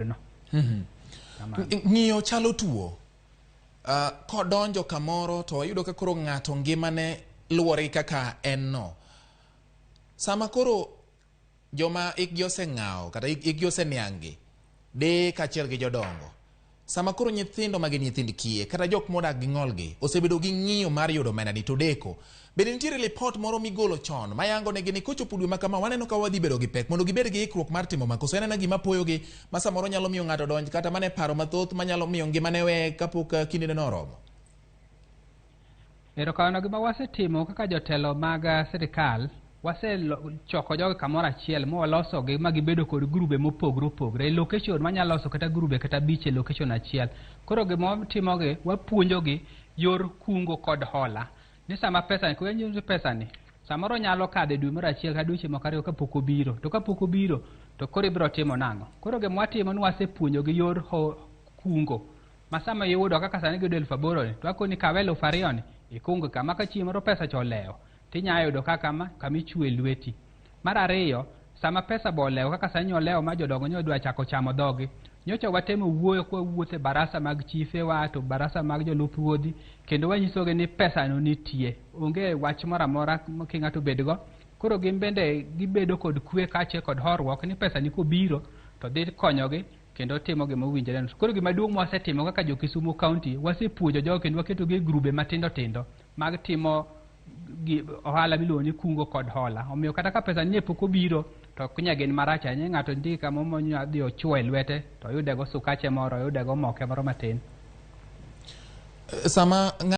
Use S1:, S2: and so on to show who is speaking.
S1: No. Kamano.
S2: Ng'iyo chalo tuo. Kodonjo kamoro to iyudo ka koro ng'ato ngimane luwore gi kaka en no. Sama koro joma ikgi oseng'awo kata ikgi oseniang'gi, deye kaachiel gi jodongo. Sama koro nyithindo ma gin nyithind kiye kata jok modak gi ng'olgi osebedo gi ng'iyo mar yudo omenda ni to deko. Bende nitiere lipot moro migolo chon mayango negi ni kochopo dwe ma kama waneno ka wadhi bedo gi pek mondo gibed gi ikruok mar timo ma koso en anena gima poyogi ma samoro nyalo miyo ng'ato donj kata mana e paro mathoth manyalo miyo ngimane we kapok kindene no oromo.
S1: Erokamano. Gima wasetimo kaka jotelo mag sirikal, wasechoko jogi kamoro achiel ma walosogi ma gibedo kod grube mopogore opogore e location manyalo loso kata grube kata abich e location achiel. Koro gima watimogi, wapuonjogi yor kungo kod hola. Ni sama pesa ni, pesa ni samoro nyalo kadho e dwe moro achiel kata dweche moko ariyo kapok obiro. To kapok obiro, to koro ibiro timo nang'o? Koro gima watimo ni wasepuonjogi yor kungo. Ma sama iyudo kaka sani giyudo 8,000 ni, to akoni kawe 2,000 ni, ikung kama ka chieng' moro pesa cha olewo, tinya yudo ka kama kama ichwe lweti. Mar ariyo, sama pesa bo olewo kaka sani olewo ma jodongo nyo dwa chako chamo dhogi. Nyocha watemo wuoyo kwa wuotho e barasa mag chife wa to barasa mag jolup ruodhi kendo wanyisogi ni pesa no nitie. Onge wach moro amora ki ng'ato bedgo. Koro gin bende gibedo kod kwe kaachiel kod horuok ni pesa ni kobiro to dhi konyogi kendo timo gima owinjore. Koro gima duong' mwasetimo kaka jo Kisumu County, wasepuonjo jogo kendo waketogi e grube matindo tindo mag timo ohala miluongo ni kungo kod hola. Omiyo kata ka pesa nie pok obiro, to ok nya gin marach ahinya. Ng'ato nitie kama monya dhi ochuo e lwete to oyudego sukache moro, oyudego moke moro matin.
S2: Sama